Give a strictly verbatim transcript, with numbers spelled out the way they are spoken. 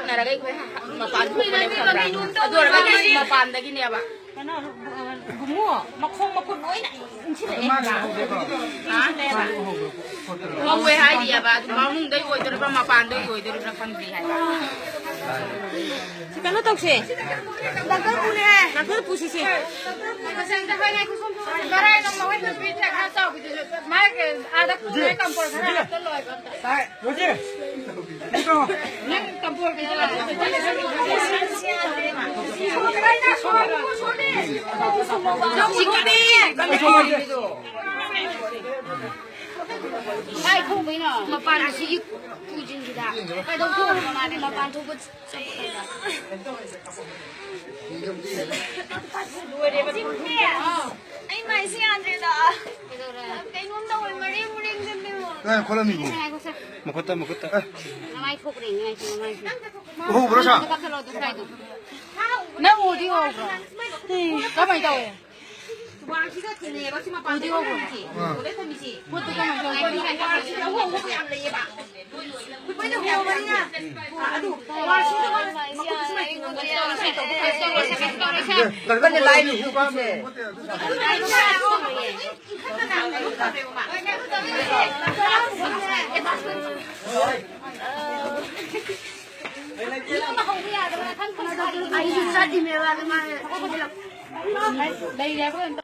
ꯅꯔꯒ ꯑꯩꯈꯣꯏ ꯃꯄꯥꯟ ꯊꯣꯛꯄꯅꯦꯕ, ꯈꯪꯕ꯭ꯔꯥ? ꯑꯗꯨ ꯑꯣꯏꯔꯒ ꯃꯄꯥꯟꯗꯒꯤꯅꯦꯕ꯫ ꯀꯩꯅꯣ, ꯒꯨꯃꯨ, ꯃꯈꯣꯡ ꯃꯈꯨꯠ ꯂꯣꯏꯅ ꯏꯟꯁꯤꯜꯂꯛꯑꯦ꯫ ꯍꯥ? ꯉꯧꯋꯦ ꯍꯥꯏꯔꯤꯑꯕ, ꯑꯗꯨ ꯃꯅꯨꯡꯗꯩ ꯑꯣꯏꯗꯣꯔꯤꯕ꯭ꯔꯥ, ꯃꯄꯥꯟꯗꯩ ꯑꯣꯏꯗꯣꯔꯤꯕ꯭ꯔꯥ ꯈꯪꯗꯦ ꯍꯥꯏꯕ꯫ ꯁꯤ ꯀꯩꯅꯣ ꯇꯧꯁꯦ꯫ ꯗꯥꯛꯇꯔ ꯄꯨꯔꯦ꯫ ꯗꯥꯛꯇꯔ ꯄꯨꯁꯤꯁꯦ꯫ ꯉꯔꯥꯡ ꯅꯣꯡꯃ ꯍꯣꯏ ꯅꯨꯄꯤ ꯈꯔ ꯆꯥꯎꯕꯤꯗꯨꯁꯨ ꯃꯥꯒꯤ ꯑꯥꯗ ꯄꯨꯔꯦ, ꯀꯝꯄꯣꯔ ꯈꯔ ꯍꯥꯞꯆꯜꯂꯣ ꯍꯥꯏꯕ꯫ ꯇꯥꯏ, ꯔꯣꯖꯤ꯫ ꯅꯪ ꯀꯝꯄꯣꯔ ꯈꯔ ꯍꯥꯞꯆꯜꯂꯣ꯫ ꯀꯥꯏ ꯊꯣꯛꯄꯩꯅꯣ? ꯃꯄꯥꯟ ꯑꯁꯤꯒꯤ ꯈꯨꯖꯤꯟꯁꯤꯗ꯫ ꯀꯩꯗꯧ ꯊꯣꯛꯑꯝꯃꯣ ꯃꯥꯅꯦ? ꯃꯄꯥꯟ ꯊꯣꯛꯄ ꯆꯠꯄ ꯀꯩꯗ? ꯂꯣꯏꯔꯦꯕ꯫ ꯑꯩ ꯃꯥꯏꯁꯦ ꯌꯥꯗ꯭ꯔꯦꯗ꯫ ꯀꯩꯗꯧꯔꯦ? ꯀꯩꯅꯣꯝ ꯇꯧꯋꯦ, ꯃꯔꯦꯡ ꯃꯔꯦꯡ ꯆꯠꯂꯦꯕ꯫ ꯀꯥꯏ ꯈꯣꯠꯂꯝꯃꯤꯕꯣ? ꯉꯥꯏꯈꯣ ꯁꯦ꯫ ꯃꯈꯨꯠꯇ, ꯃꯈꯨꯠꯇ꯫ ꯅꯃꯥꯏ ꯊꯣꯛꯈ꯭ꯔꯦꯅꯦ, ꯉꯥꯏꯈꯣ, ꯅꯃꯥꯏꯁꯦ꯫ ꯎꯍꯧꯕ꯭ꯔꯣ, ꯁꯥ? ꯑꯝꯇ ꯀꯛꯊꯠꯂꯣ, ꯑꯗꯨ ꯁ꯭ꯋꯥꯏꯗꯣ꯫ ꯅꯪ ꯎꯗꯤ ꯎꯍꯧꯕ꯭ꯔꯣ? ꯀꯃꯥꯏꯅ ꯇꯧꯋꯦ? ꯋꯥꯡꯁꯤꯒ ꯊꯦꯡꯅꯩꯌꯦꯕ ꯁꯤ ꯃꯄꯥꯟ ꯊꯣꯛꯏꯁꯦ꯫ ꯄꯣꯠꯇꯣ ꯀꯃꯥꯏꯅ ꯇꯧꯔꯒꯦ? ꯋꯥꯡꯁꯤꯗ ꯑꯍꯣꯡ ꯑꯍꯣꯡꯕ ꯌꯥꯝ ꯂꯩꯌꯦꯕ꯫ ꯑꯩꯈꯣꯏꯅ ꯍꯣꯡꯕꯅꯤꯅ꯫ ꯑꯗꯨ ꯋꯥꯡꯁꯤꯗ ꯃꯈꯨꯠ ꯁꯨꯃꯥꯏꯅ ꯇꯧꯕ ꯀꯩꯅꯣ ꯂꯥꯏ ꯂꯨꯍꯣꯡꯕꯁꯦ꯫ ꯑꯩꯁꯨ ꯆꯠꯂꯤꯅꯦꯕ ꯑꯗꯨꯃꯥꯏꯅ꯫ ꯂꯩꯔꯦ ꯍꯥꯏꯕ ꯀꯩꯅꯣ꯫